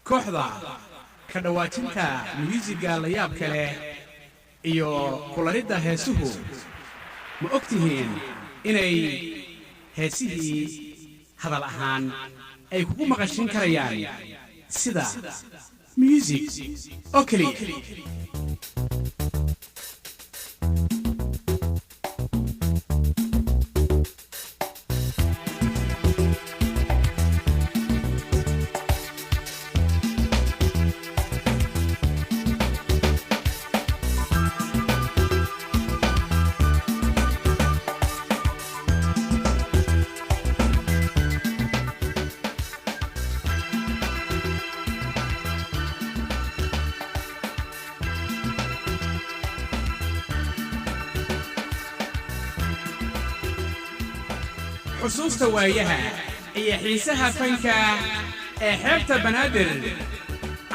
Kooxda ka dhawaajinta myuusigga la yaabka leh iyo kularidda heesuhu, ma og tihiin inay heesihii hadal ahaan ay kugu maqashin karayaan sida myuusig oo keliya? Xusuusta waayaha iyo xiisaha fanka ee xeebta Banaadir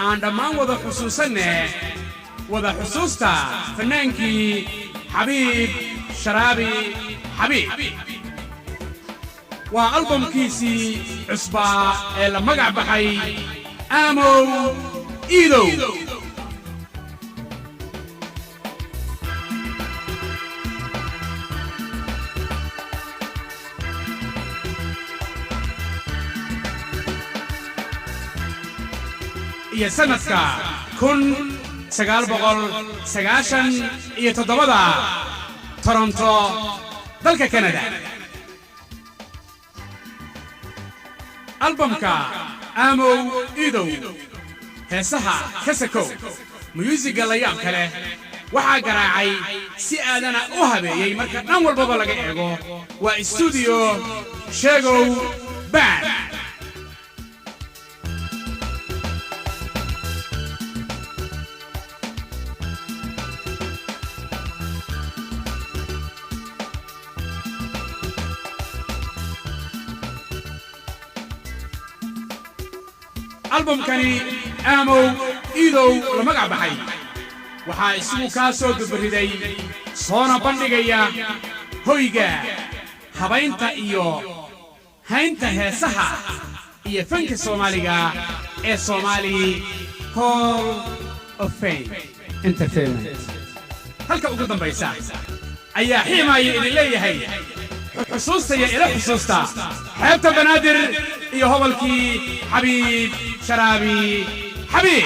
aan dhammaan wada xusuusanne, wada xusuusta fannaankii Xabiib Sharaabi Xabiib. Waa albamkiisii cusbaa ee la magac baxay Aamow Iidow. Iyo sannadka 1997-da, Toronto, dalka Kanada. Albamka Aamow Iidow, heesaha kasakow, myuusigga la yaab ka leh waxaa garaacay si aadana u habeeyey marka dhan walbaba laga eego waa istuudiyo Sheegow Band. Albamkani Aamow Iidow la magac baxay waxaa isagu kaa soo dubariday soona bandhigaya hoyga habaynta iyo haynta heesaha iyo fanka Soomaaliga ee Somali Hall of Fame Entertainment. Halka ugu dambaysa ayaa xiimaaya idin leeyahay: xusuustaya ila xusuusta xeebta Banaadir iyo hobolkii Xabiib Sharaabi Xabiib.